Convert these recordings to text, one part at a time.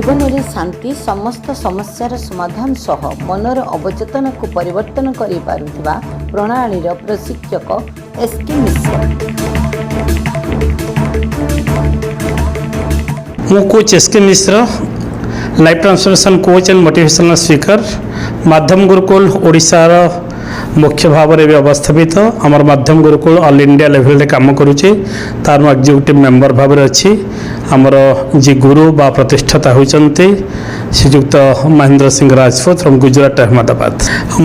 ଜୀବନରେ ଶାନ୍ତି, ସମସ୍ତ ସମସ୍ୟାର ସମାଧାନ ସହ ମନର ଅବଚେତନକୁ ପରିବର୍ତ୍ତନ କରିପାରୁଥିବା ପ୍ରଣାଳୀର ପ୍ରଶିକ୍ଷକ ଏସ୍ କେ ମିଶ୍ର। ମୁଁ coach S K Mishra, life transformation coach and motivational speaker। ମାଧ୍ୟମ ଗୁରୁକୁଲ ଓଡ଼ିଶାର ମୁଖ୍ୟ ଭାବରେ ଏବେ ଅବସ୍ଥାପିତ। ଆମର ମାଧ୍ୟମ ଗୁରୁକୁଳ ଅଲ୍ ଇଣ୍ଡିଆ ଲେଭେଲରେ କାମ କରୁଛି, ତାର ମୁଁ ଏକ୍ଜିକ୍ୟୁଟିଭ୍ ମେମ୍ବର ଭାବରେ ଅଛି। ଆମର ଯିଏ ଗୁରୁ ବା ପ୍ରତିଷ୍ଠାତା ହେଉଛନ୍ତି ଶ୍ରୀଯୁକ୍ତ ମହେନ୍ଦ୍ର ସିଂହ ରାଜପୁତ ଫ୍ରମ୍ ଗୁଜୁରାଟ, ଅହମ୍ମଦାବାଦ।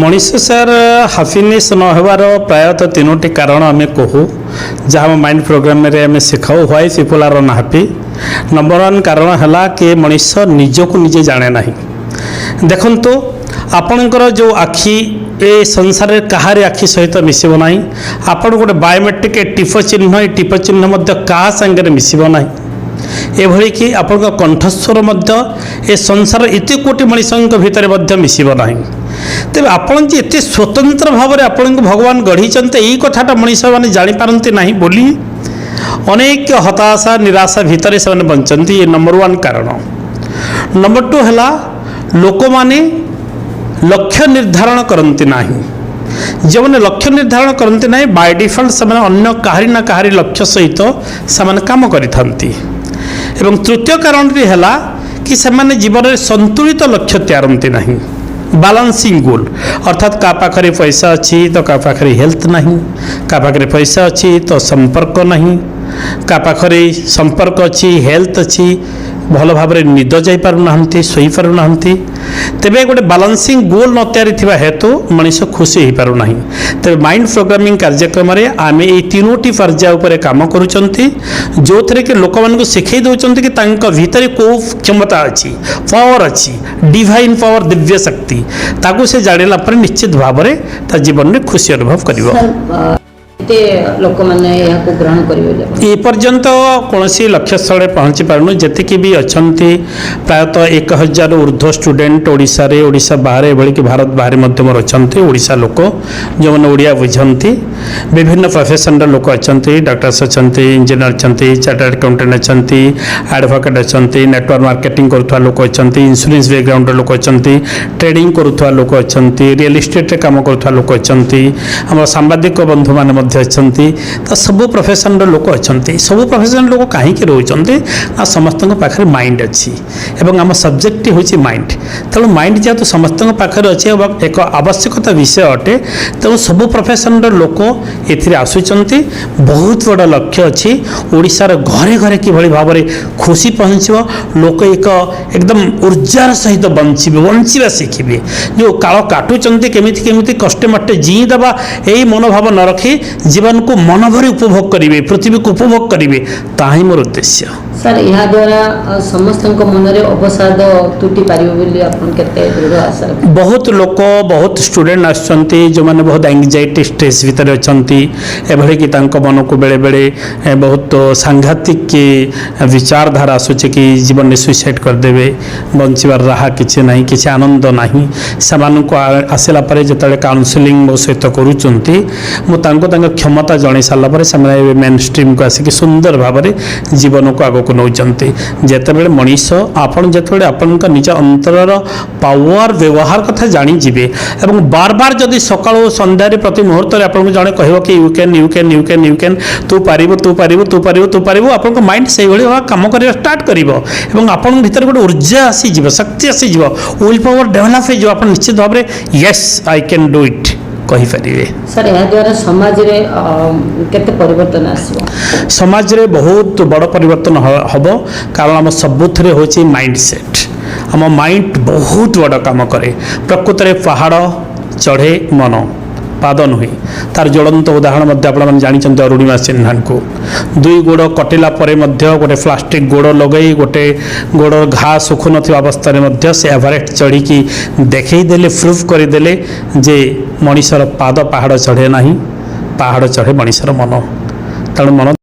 ମଣିଷ ସାର୍ ହାପିନେସ୍ ନ ହେବାର ପ୍ରାୟତଃ ତିନୋଟି କାରଣ ଆମେ କହୁ, ଯାହା ଆମ ମାଇଣ୍ଡ ପ୍ରୋଗ୍ରାମରେ ଆମେ ଶିଖାଉ, why people are unhappy। Number 1 କାରଣ ହେଲା କି ମଣିଷ ନିଜକୁ ନିଜେ ଜାଣେ ନାହିଁ। ଦେଖନ୍ତୁ, ଆପଣଙ୍କର ଯେଉଁ ଆଖି, ଏ ସଂସାରରେ କାହାରି ଆଖି ସହିତ ମିଶିବ ନାହିଁ। ଆପଣ ଗୋଟେ ବାୟୋମେଟ୍ରିକ୍ ଟିପ ଚିହ୍ନ, ଏ ଟିପ ଚିହ୍ନ ମଧ୍ୟ କାହା ସାଙ୍ଗରେ ମିଶିବ ନାହିଁ। ଏଭଳି କି ଆପଣଙ୍କ କଣ୍ଠସ୍ୱର ମଧ୍ୟ ଏ ସଂସାର ଏତେ କୋଟି ମଣିଷଙ୍କ ଭିତରେ ମଧ୍ୟ ମିଶିବ ନାହିଁ। ତେବେ ଆପଣ ଯେ ଏତେ ସ୍ୱତନ୍ତ୍ର ଭାବରେ ଆପଣଙ୍କୁ ଭଗବାନ ଗଢ଼ିଛନ୍ତି, ଏଇ କଥାଟା ମଣିଷମାନେ ଜାଣିପାରନ୍ତି ନାହିଁ ବୋଲି ଅନେକ ହତାଶା, ନିରାଶା ଭିତରେ ସେମାନେ ବଞ୍ଚନ୍ତି। ଏ ନମ୍ବର 1 କାରଣ। ନମ୍ବର 2 ହେଲା, ଲୋକମାନେ ଲକ୍ଷ୍ୟ ନିର୍ଦ୍ଧାରଣ କରନ୍ତି ନାହିଁ। ଯେଉଁମାନେ ଲକ୍ଷ୍ୟ ନିର୍ଦ୍ଧାରଣ କରନ୍ତି ନାହିଁ, ବାଇ ଡିଫଲ୍ଟ ସେମାନେ ଅନ୍ୟ କାହାରି ନା କାହାରି ଲକ୍ଷ୍ୟ ସହିତ ସେମାନେ କାମ କରିଥାନ୍ତି। ଏବଂ ତୃତୀୟ କାରଣଟି ହେଲା କି ସେମାନେ ଜୀବନରେ ସନ୍ତୁଳିତ ଲକ୍ଷ୍ୟ ତିଆରନ୍ତି ନାହିଁ, ବାଲାନ୍ସିଂ ଗୋଲ୍। ଅର୍ଥାତ୍ କାହା ପାଖରେ ପଇସା ଅଛି ତ କାହା ପାଖରେ ହେଲ୍ଥ ନାହିଁ, କାହା ପାଖରେ ପଇସା ଅଛି ତ ସମ୍ପର୍କ ନାହିଁ, କାହା ପାଖରେ ସମ୍ପର୍କ ଅଛି, ହେଲ୍ଥ ଅଛି, ଭଲ ଭାବରେ ନିଦ ଯାଇପାରୁନାହାନ୍ତି, ଶୋଇପାରୁନାହାନ୍ତି। ତେବେ ଗୋଟେ ବାଲାନ୍ସିଂ ଗୋଲ୍ ନ ତିଆରି ଥିବା ହେତୁ ମଣିଷ ଖୁସି ହୋଇପାରୁନାହିଁ। ତେବେ ମାଇଣ୍ଡ ପ୍ରୋଗ୍ରାମିଂ କାର୍ଯ୍ୟକ୍ରମରେ ଆମେ ଏଇ ତିନୋଟି ପର୍ଯ୍ୟାୟ ଉପରେ କାମ କରୁଛନ୍ତି, ଯେଉଁଥିରେ କି ଲୋକମାନଙ୍କୁ ଶିଖେଇ ଦେଉଛନ୍ତି କି ତାଙ୍କ ଭିତରେ କେଉଁ କ୍ଷମତା ଅଛି, ପାୱାର ଅଛି, ଡିଭାଇନ୍ ପାୱାର, ଦିବ୍ୟ ଶକ୍ତି। ତାକୁ ସେ ଜାଣିଲା ପରେ ନିଶ୍ଚିତ ଭାବରେ ତା ଜୀବନରେ ଖୁସି ଅନୁଭବ କରିବ। ସାର୍, କେତେ ଲୋକମାନେ ଏହାକୁ ଗ୍ରହଣ କରିବେ ବୋଲି ଆପଣ ଏପର୍ଯ୍ୟନ୍ତ କୌଣସି ଲକ୍ଷ୍ୟସ୍ଥଳରେ ପହଞ୍ଚି ପାରୁନୁ। ଯେତିକି ବି ଅଛନ୍ତି, ପ୍ରାୟତଃ 1000ରୁ ଉର୍ଦ୍ଧ୍ୱ ଷ୍ଟୁଡେଣ୍ଟ ଓଡ଼ିଶାରେ, ଓଡ଼ିଶା ବାହାରେ, ଏଭଳିକି ଭାରତ ବାହାରେ ମଧ୍ୟ ମୋର ଅଛନ୍ତି। ଓଡ଼ିଶା ଲୋକ ଯେଉଁମାନେ ଓଡ଼ିଆ ବୁଝନ୍ତି, ବିଭିନ୍ନ ପ୍ରଫେସନର ଲୋକ ଅଛନ୍ତି। ଡକ୍ଟର୍ସ ଅଛନ୍ତି, ଇଞ୍ଜିନିୟର ଅଛନ୍ତି, ଚାର୍ଟାର୍ଡ ଆକାଉଣ୍ଟାଣ୍ଟ ଅଛନ୍ତି, ଆଡ଼ଭୋକେଟ୍ ଅଛନ୍ତି, ନେଟୱାର୍କ ମାର୍କେଟିଂ କରୁଥିବା ଲୋକ ଅଛନ୍ତି, ଇନ୍ସୁରାନ୍ସ ବ୍ୟାକଗ୍ରାଉଣ୍ଡର ଲୋକ ଅଛନ୍ତି, ଟ୍ରେଡିଂ କରୁଥିବା ଲୋକ ଅଛନ୍ତି, ରିଅଲ ଇଷ୍ଟେଟ୍ରେ କାମ କରୁଥିବା ଲୋକ ଅଛନ୍ତି, ଆମର ସାମ୍ବାଦିକ ବନ୍ଧୁମାନେ ମଧ୍ୟ ଅଛନ୍ତି। ତ ସବୁ ପ୍ରଫେସନର ଲୋକ ଅଛନ୍ତି। ସବୁ ପ୍ରଫେସନର ଲୋକ କାହିଁକି ରହୁଛନ୍ତି ନା, ସମସ୍ତଙ୍କ ପାଖରେ ମାଇଣ୍ଡ ଅଛି ଏବଂ ଆମ ସବଜେକ୍ଟଟି ହେଉଛି ମାଇଣ୍ଡ। ତେଣୁ ମାଇଣ୍ଡ ଯେହେତୁ ସମସ୍ତଙ୍କ ପାଖରେ ଅଛି ଏବଂ ଏକ ଆବଶ୍ୟକତା ବିଷୟ ଅଟେ, ତେଣୁ ସବୁ ପ୍ରଫେସନର ଲୋକ ଏଥିରେ ଆସୁଛନ୍ତି। ବହୁତ ବଡ଼ ଲକ୍ଷ୍ୟ ଅଛି, ଓଡ଼ିଶାର ଘରେ ଘରେ କିଭଳି ଭାବରେ ଖୁସି ପହଞ୍ଚିବ, ଲୋକ ଏକ ଏକଦମ ଉର୍ଜାର ସହିତ ବଞ୍ଚିବେ, ବଞ୍ଚିବା ଶିଖିବେ। ଯେଉଁ କାଳ କାଟୁଛନ୍ତି, କେମିତି କେମିତି କଷ୍ଟେ ମଷ୍ଟେ ଜିଇଁ ଦେବା, ଏଇ ମନୋଭାବ ନ ରଖି ଜୀବନକୁ ମନ ଭରି ଉପଭୋଗ କରିବେ, ପୃଥିବୀକୁ ଉପଭୋଗ କରିବେ, ତାହା ହିଁ ମୋର ଉଦ୍ଦେଶ୍ୟ। ସାର୍, ଏହାଦ୍ୱାରା ସମସ୍ତଙ୍କ ମନରେ ଅବସାଦ ତୁଟି ପାରିବ ବୋଲି ଆପଣ କେତେ ଦୃଢ଼ ଆଶା ରଖିଛନ୍ତି? ବହୁତ ଲୋକ, ବହୁତ ଷ୍ଟୁଡେଣ୍ଟ ଆସୁଛନ୍ତି, ଯେଉଁମାନେ ବହୁତ ଆଙ୍ଗଜାଇଟି, ଷ୍ଟ୍ରେସ୍ ଭିତରେ ଅଛନ୍ତି। ଏଭଳିକି ତାଙ୍କ ମନକୁ ବେଳେବେଳେ ବହୁତ ସାଂଘାତିକ ବିଚାରଧାରା ଆସୁଛି କି ଜୀବନରେ ସୁଇସାଇଡ଼ କରିଦେବେ, ବଞ୍ଚିବାର ରାହା କିଛି ନାହିଁ, କିଛି ଆନନ୍ଦ ନାହିଁ। ସେମାନଙ୍କୁ ଆସିଲା ପରେ ଯେତେବେଳେ କାଉନସିଲିଂ ମୋ ସହିତ କରୁଛନ୍ତି, ମୁଁ ତାଙ୍କୁ ତାଙ୍କ କ୍ଷମତା ଜଣାଇ ସାରିଲା ପରେ ସେମାନେ ଏବେ ମେନ୍ ଷ୍ଟ୍ରିମ୍କୁ ଆସିକି ସୁନ୍ଦର ଭାବରେ ଜୀବନକୁ ଆଗକୁ ନେଉଛନ୍ତି। ଯେତେବେଳେ ମଣିଷ, ଆପଣ ଯେତେବେଳେ ଆପଣଙ୍କ ନିଜ ଅନ୍ତରର ପାୱାର ବ୍ୟବହାର କଥା ଜାଣିଯିବେ ଏବଂ ବାର ବାର ଯଦି ସକାଳୁ ସନ୍ଧ୍ୟାରେ ପ୍ରତି ମୁହୂର୍ତ୍ତରେ ଆପଣଙ୍କୁ ଜଣେ କହିବ କି "You can, you can, you can, you can, ତୁ ପାରିବୁ, ତୁ ପାରିବୁ, ତୁ ପାରିବୁ, ତୁ ପାରିବୁ", ଆପଣଙ୍କ ମାଇଣ୍ଡ ସେଇଭଳି ଭାବେ କାମ କରିବା ଷ୍ଟାର୍ଟ କରିବ ଏବଂ ଆପଣଙ୍କ ଭିତରେ ଗୋଟେ ଉର୍ଜା ଆସିଯିବ, ଶକ୍ତି ଆସିଯିବ, will power develop ହେଇଯିବ। ଆପଣ ନିଶ୍ଚିତ ଭାବରେ "Yes, I can do it" କହିପାରିବେ। ସାର୍, ଏହାଦ୍ୱାରା ସମାଜରେ କେତେ ପରିବର୍ତ୍ତନ ଆସିବ? ସମାଜରେ ବହୁତ ବଡ଼ ପରିବର୍ତ୍ତନ ହେବ, କାରଣ ଆମ ସବୁଥିରେ ହେଉଛି ମାଇଣ୍ଡ ସେଟ୍। ଆମ ମାଇଣ୍ଡ ବହୁତ ବଡ଼ କାମ କରେ। ପ୍ରକୃତରେ ପାହାଡ଼ ଚଢ଼େ ମନ, ପାଦ ନୁହେଁ। ତାର ଜ୍ୱଳନ୍ତ ଉଦାହରଣ ମଧ୍ୟ ଆପଣମାନେ ଜାଣିଛନ୍ତି, ଅରୁଣିମା ସିହ୍ନାଙ୍କୁ। ଦୁଇ ଗୋଡ଼ କଟିଲା ପରେ ମଧ୍ୟ ଗୋଟେ ପ୍ଲାଷ୍ଟିକ୍ ଗୋଡ଼ ଲଗାଇ, ଗୋଟେ ଗୋଡ଼ ଘା ଶୁଖୁନଥିବା ଅବସ୍ଥାରେ ମଧ୍ୟ ସେ ଏଭରେଷ୍ଟ ଚଢ଼ିକି ଦେଖେଇ ଦେଲେ, ପ୍ରୁଫ୍ କରିଦେଲେ ଯେ ମଣିଷର ପାଦ ପାହାଡ଼ ଚଢ଼େ ନାହିଁ, ପାହାଡ଼ ଚଢ଼େ ମଣିଷର ମନ। ତେଣୁ ମନ